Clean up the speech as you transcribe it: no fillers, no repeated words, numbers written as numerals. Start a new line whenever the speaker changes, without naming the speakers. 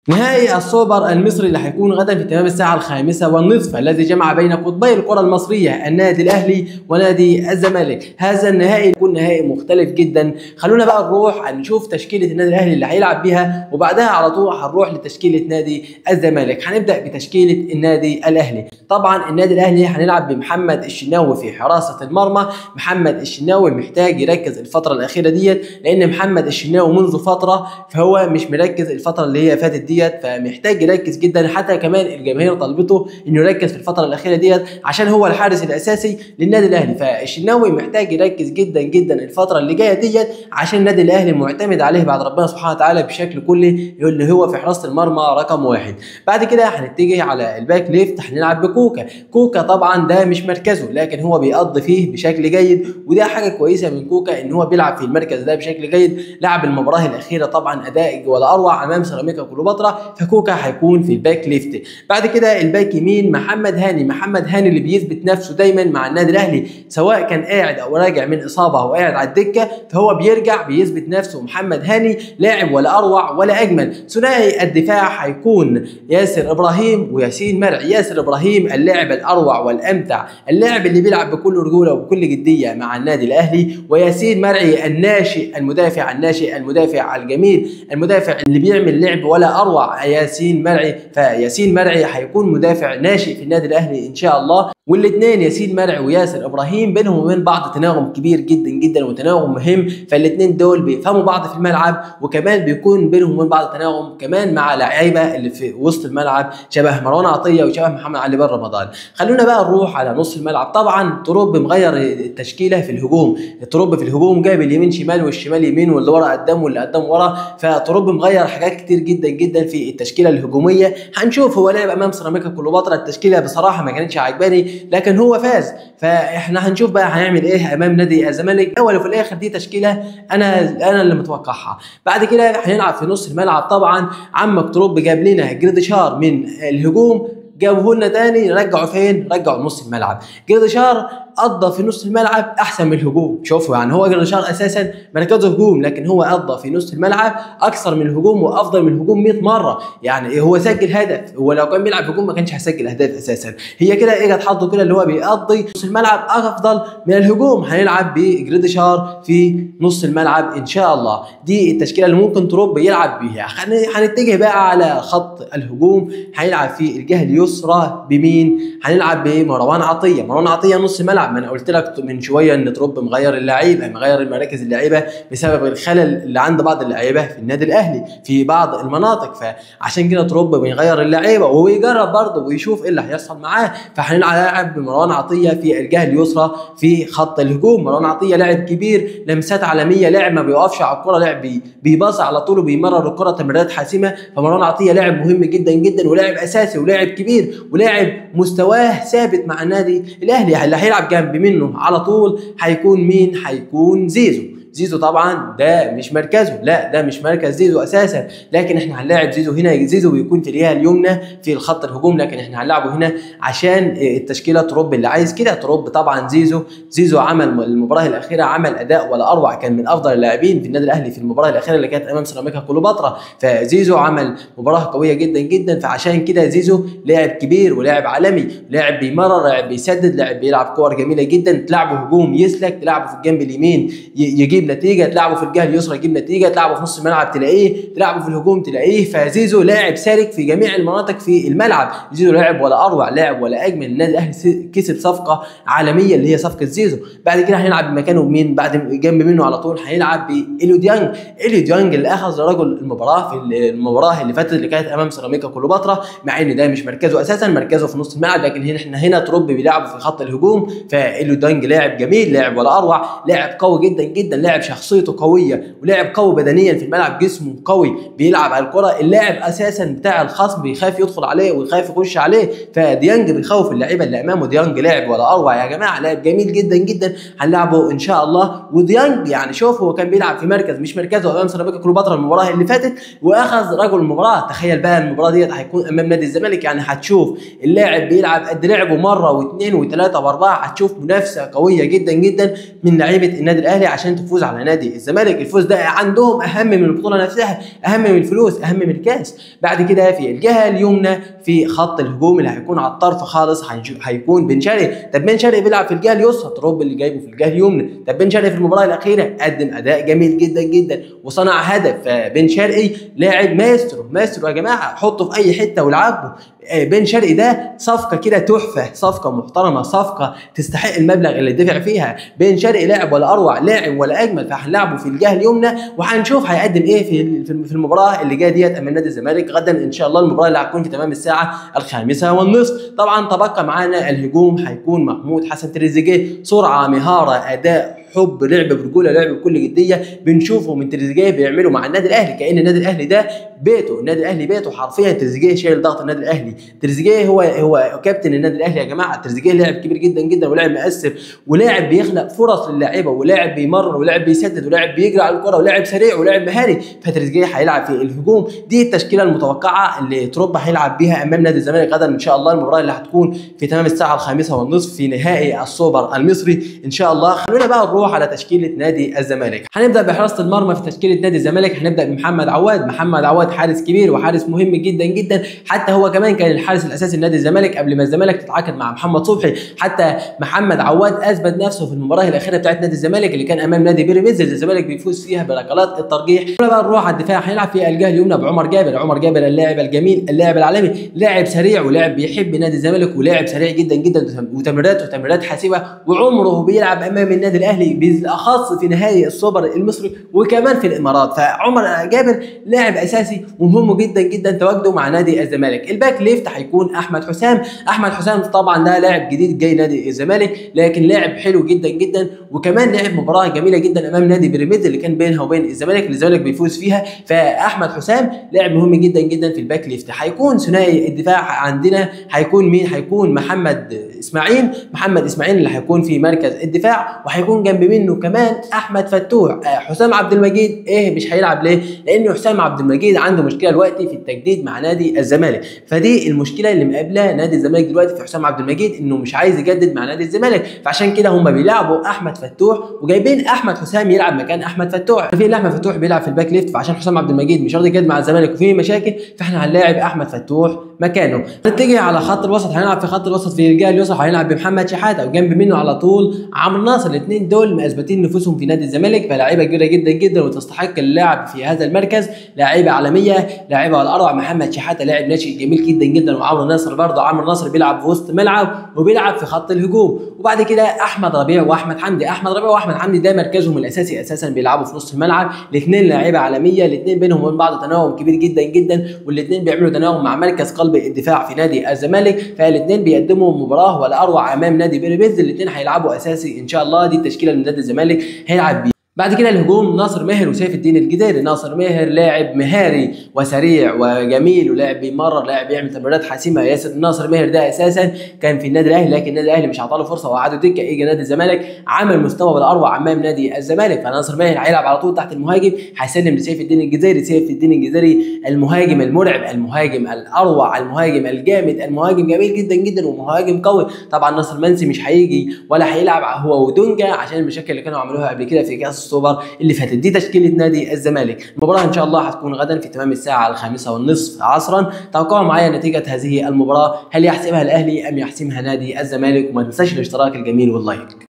نهائي السوبر المصري اللي هيكون غدا في تمام الساعة 5:30 الذي جمع بين قطبي الكرة المصرية النادي الأهلي ونادي الزمالك. هذا النهائي يكون نهائي مختلف جدا. خلونا بقى نروح نشوف تشكيلة النادي الأهلي اللي هيلعب بيها، وبعدها على طول هنروح لتشكيلة نادي الزمالك. هنبدأ بتشكيلة النادي الأهلي. طبعا النادي الأهلي هنلعب بمحمد الشناوي في حراسة المرمى. محمد الشناوي محتاج يركز الفترة الأخيرة ديت، لأن محمد الشناوي منذ فترة فهو مش مركز الفترة اللي هي فاتت ديت، فمحتاج يركز جدا. حتى كمان الجماهير طلبته انه يركز في الفترة الاخيرة ديت عشان هو الحارس الاساسي للنادي الاهلي. فالشناوي محتاج يركز جدا جدا الفترة اللي جاية ديت عشان النادي الاهلي معتمد عليه بعد ربنا سبحانه وتعالى بشكل كلي، اللي هو في حراسة المرمى رقم 1. بعد كده هنتجه على ال back left، هنلعب بكوكا. كوكا طبعا ده مش مركزه، لكن هو بيقضي فيه بشكل جيد، وده حاجة كويسة من كوكا ان هو بيلعب في المركز ده بشكل جيد. لعب المباراة الاخيرة طبعا اداء ولا اروع امام سيراميكا كليوباترا، فكوكا هيكون في ال back left. بعد كده ال back يمين محمد هاني. محمد هاني اللي بيثبت نفسه دايما مع النادي الاهلي، سواء كان قاعد او راجع من اصابه او قاعد على الدكة، فهو بيرجع بيثبت نفسه. محمد هاني لاعب ولا اروع ولا اجمل. ثنائي الدفاع هيكون ياسر ابراهيم وياسين مرعي. ياسر ابراهيم اللاعب الاروع والامتع، اللاعب اللي بيلعب بكل رجوله وبكل جدية مع النادي الاهلي، وياسين مرعي الناشئ المدافع الناشئ المدافع الجميل، المدافع اللي بيعمل لعب ولا اروع ياسين مرعي. فياسين مرعي هيكون مدافع ناشئ في النادي الاهلي ان شاء الله. والاثنين ياسين مرعي وياسر ابراهيم بينهم وبين بعض تناغم كبير جدا جدا وتناغم مهم، فالاثنين دول بيفهموا بعض في الملعب، وكمان بيكون بينهم وبين بعض تناغم كمان مع لعيبة اللي في وسط الملعب شبه مروان عطية وشبه محمد علي بن رمضان. خلونا بقى نروح على نص الملعب. طبعا تروب مغير التشكيلة في الهجوم، تروب في الهجوم جايب اليمين شمال والشمال يمين واللي ورا قدام واللي قدام ورا، فتروب مغير حاجات كتير جدا جدا في التشكيلة الهجومية. هنشوف هو لعب امام سيراميكا كليوباترا، التشكيلة بصراحة ما كانتش عجباني، لكن هو فاز، فاحنا هنشوف بقى هنعمل ايه امام نادي الزمالك. اول وفي الاخر دي تشكيله انا اللي متوقعها. بعد كده هنلعب في نص الملعب. طبعا عمك تروب جاب لنا جريديشار من الهجوم، جابوه لنا تاني، رجعوا فين؟ رجعوا نص الملعب. جريديشار قضى في نص الملعب احسن من الهجوم. شوفوا يعني هو جريديشار اساسا مركزه هجوم، لكن هو قضى في نص الملعب اكثر من الهجوم وافضل من الهجوم 100 مرة. يعني هو سجل هدف، هو لو كان بيلعب هجوم ما كانش هيسجل اهداف اساسا. هي كده اجت حظه كده اللي هو بيقضي نص الملعب افضل من الهجوم. هنلعب بجريديشار في نص الملعب ان شاء الله. دي التشكيلة اللي ممكن تروب يلعب بيها. هنتجه بقى على خط الهجوم. هنلعب في الجهة اليسرى بمين؟ هنلعب بمروان عطية. مروان عطية نص ملعب. ما انا قلت لك من شوية ان تروب مغير اللعيبة، مغير المراكز اللعيبة بسبب الخلل اللي عند بعض اللعيبة في النادي الاهلي في بعض المناطق، فعشان كده تروب بيغير اللعيبة ويجرب برضه ويشوف ايه اللي هيحصل معاه. فهنلعب بمروان عطية في الجهة اليسرى في خط الهجوم. مروان عطية لاعب كبير، لمسات عالمية، لاعب ما بيقفش على الكره، لاعب بيباص على طول وبيمرر الكره تمريرات حاسمة. فمروان عطية لاعب مهم جدا جدا، ولاعب اساسي، ولاعب كبير، ولاعب مستواه ثابت مع النادي الاهلي. اللي هيلعب جنب منه على طول هيكون مين؟ هيكون زيزو. زيزو طبعا ده مش مركزه، لا ده مش مركز زيزو اساسا، لكن احنا هنلاعب زيزو هنا. زيزو بيكون في الجهة اليمنى في الخط الهجوم، لكن احنا هنلعبه هنا عشان التشكيلة تروب اللي عايز كده. تروب طبعا زيزو عمل المباراة الاخيرة، عمل اداء ولا اروع، كان من افضل اللاعبين في النادي الاهلي في المباراة الاخيرة اللي كانت امام سيراميكا كليوباترا. فزيزو عمل مباراة قوية جدا جدا، فعشان كده زيزو لاعب كبير ولاعب عالمي، لاعب بيمرر، لاعب بيسدد، لاعب بيلعب كور جميلة جدا. تلعبه هجوم يسلك، تلعبه في الجنب اليمين يجيب نتيجة، تلعبه في الجهة اليسرى يجيب نتيجة، تلعبه في نص الملعب تلاقيه، تلعبه في الهجوم تلاقيه. فزيزو لاعب سالك في جميع المناطق في الملعب. زيزو لاعب ولا اروع، لاعب ولا اجمل. النادي الاهلي كسب صفقة عالمية اللي هي صفقة زيزو. بعد كده هنلعب بمكانه بمين؟ بعد جنب منه على طول هنلعب بإليو ديانج. إليو ديانج اللي اخذ رجل المباراة في المباراة اللي فاتت اللي كانت امام سيراميكا كليوباترا، مع ان ده مش مركزه اساسا، مركزه في نص الملعب، لكن هنا احنا هنا تروب بيلعبه في خط الهجوم. فإليو ديانج لاعب جميل، لاعب ولا اروع، لاعب قوي جدا جدا، لاعب شخصيته قوية، ولاعب قوي بدنيا في الملعب، جسمه قوي، بيلعب على الكره. اللاعب اساسا بتاع الخصم بيخاف يدخل عليه ويخاف يخش عليه، فديانج بيخوف اللعيبة اللي امامه. ديانج لاعب ولا اروع يا جماعة، لاعب جميل جدا جدا، هنلعبه ان شاء الله. وديانج يعني شوف هو كان بيلعب في مركز مش مركزه امام سيراميكا كليوباترا المباراة اللي فاتت، واخذ رجل المباراة. تخيل بقى المباراة ديت هيكون امام نادي الزمالك، يعني هتشوف اللاعب بيلعب قد لعبه مرة واثنين وثلاثة واربعة، هتشوف منافسه قوية جدا جدا من لعيبة النادي الاهلي عشان تفوز الفوز على نادي الزمالك، الفوز ده عندهم اهم من البطولة نفسها، اهم من الفلوس، اهم من الكاس. بعد كده في الجهة اليمنى في خط الهجوم اللي هيكون على الطرف خالص هيكون بن شرقي. طب بن شرقي بيلعب في الجهة اليسرى، تروب اللي جايبه في الجهة اليمنى. طب بن شرقي في المباراة الاخيرة قدم اداء جميل جدا جدا وصنع هدف. فبن شرقي لاعب ماسترو، ماسترو يا جماعة، حطه في اي حتة والعبه. بن شرقي ده صفقة كده تحفة، صفقة محترمه، صفقة تستحق المبلغ اللي دفع فيها. بن شرقي لاعب ولا اروع، لاعب ولا اجمل، فهنلعبه في الجهة اليمنى وهنشوف هيقدم ايه في المباراة اللي جاية ديت امام نادي الزمالك غدا ان شاء الله. المباراة اللي هتكون في تمام الساعة 5:30. طبعا تبقى معانا الهجوم هيكون محمود حسن تريزيجيه، سرعة، مهارة، اداء، حب، لعب برجوله، لعب بكل جدية، بنشوفه من تريزيجيه بيعمله مع النادي الاهلي كأن النادي الاهلي ده بيته، النادي الاهلي بيته حرفيا. تريزيجيه شايل ضغط النادي الاهلي، تريزيجيه هو كابتن النادي الاهلي يا جماعة. تريزيجيه لاعب كبير جدا جدا، ولاعب مؤثر، ولاعب بيخلق فرص للاعيبه، ولاعب بيمرر، ولاعب بيسدد، ولاعب بيجري على الكره، ولاعب سريع، ولاعب مهاري. فتريزيجيه هيلعب في الهجوم. دي التشكيلة المتوقعة اللي تروب هيلعب بيها امام نادي الزمالك غدا ان شاء الله. المباراة اللي هتكون في تمام الساعة 5:30 في نهائي السوبر المصري ان شاء الله. خلونا بقى نروح على تشكيله نادي الزمالك. هنبدا بحراسه المرمى في تشكيله نادي الزمالك، هنبدا بمحمد عواد. محمد عواد حارس كبير وحارس مهم جدا جدا، حتى هو كمان كان الحارس الاساسي لنادي الزمالك قبل ما الزمالك تتعاقد مع محمد صبحي. حتى محمد عواد اثبت نفسه في المباراة الاخيرة بتاعت نادي الزمالك اللي كان امام نادي بيراميدز اللي الزمالك بيفوز فيها بركلات الترجيح. بقى نروح على الدفاع، هنلعب في الجهة اليمنى بعمر جابر. عمر جابر اللاعب الجميل، اللاعب العالمي، لاعب سريع ولاعب بيحب نادي الزمالك، ولاعب سريع جدا جدا، وتمريراته تمريرات حاسمة، وعمره بيلعب امام النادي الاهلي بالاخص في نهائي السوبر المصري وكمان في الامارات. فعمر جابر لاعب اساسي ومهم جدا جدا تواجده مع نادي الزمالك. ال back left هيكون احمد حسام. احمد حسام طبعا ده لاعب جديد جاي نادي الزمالك، لكن لاعب حلو جدا جدا، وكمان لعب مباراة جميلة جدا امام نادي بيراميدز اللي كان بينها وبين الزمالك اللي الزمالك بيفوز فيها. فاحمد حسام لاعب مهم جدا جدا في ال back left. هيكون ثنائي الدفاع عندنا هيكون مين؟ هيكون محمد اسماعيل. محمد اسماعيل اللي هيكون في مركز الدفاع، وهيكون جنب منه كمان احمد فتوح. حسام عبد المجيد ايه مش هيلعب ليه؟ لان حسام عبد المجيد عنده مشكلة دلوقتي في التجديد مع نادي الزمالك، فدي المشكلة اللي مقابله نادي الزمالك دلوقتي في حسام عبد المجيد، انه مش عايز يجدد مع نادي الزمالك، فعشان كده هم بيلعبوا احمد فتوح وجايبين احمد حسام يلعب مكان احمد فتوح. في احمد فتوح بيلعب في ال back left، فعشان حسام عبد المجيد مش راضي يجدد مع الزمالك وفيه مشاكل، فاحنا هنلاعب احمد فتوح مكانه. نتجه على خط الوسط، هنلعب في خط الوسط في الجهة اليسرى هنلعب بمحمد شحاته، وجنب منه على طول عمرو ناصر. الاثنين دول مثبتين نفوسهم في نادي الزمالك، فلاعيبه كبيرة جدا جدا وتستحق اللعب في هذا المركز، لاعيبه عالمية، لاعيبه على الاروع. محمد شحاته لاعب ناشئ جميل جدا جدا، وعمرو ناصر برضه، عمرو ناصر بيلعب في وسط ملعب وبيلعب في خط الهجوم. وبعد كده احمد ربيع واحمد حمدي. احمد ربيع واحمد حمدي ده مركزهم الاساسي اساسا، بيلعبوا في نص الملعب، الاثنين لاعيبه عالمية، الاثنين بينهم وبين بعض تناغم كبير جدا جدا، والاثنين بيعملوا تناغم مع مركز قلب الدفاع في نادي الزمالك، فالاثنين بيقدموا مباراة ولا اروع امام نادي بيراميدز. الاثنين هيلعبوا اساسي ان شاء الله. دي التشكيلة اللي نادي الزمالك هيلعب بيها. بعد كده الهجوم ناصر ماهر وسيف الدين الجزيري. ناصر ماهر لاعب مهاري وسريع وجميل، ولاعب بيمرر، لاعب بيعمل تمريرات حاسمة. ياسر ناصر ماهر ده اساسا كان في النادي الاهلي، لكن النادي الاهلي مش عطاله فرصة وقعده دكه. اجى نادي الزمالك عمل مستوى بالاروع امام نادي الزمالك، فناصر ماهر هيلعب على طول تحت المهاجم، هيسلم لسيف الدين الجزيري. سيف الدين الجزيري المهاجم المرعب، المهاجم الاروع، المهاجم الجامد، المهاجم جميل جدا جدا ومهاجم قوي. طبعا ناصر منسي مش هيجي ولا هيلعب هو ودونجا عشان المشاكل اللي كانوا عملوها قبل كده في كاس السوبر اللي فاتت. دي تشكيله نادي الزمالك. المباراة ان شاء الله هتكون غدا في تمام الساعة 5:30 عصرا. توقعوا معايا نتيجة هذه المباراة، هل يحسمها الاهلي ام يحسمها نادي الزمالك؟ وما تنساش الاشتراك الجميل وال like.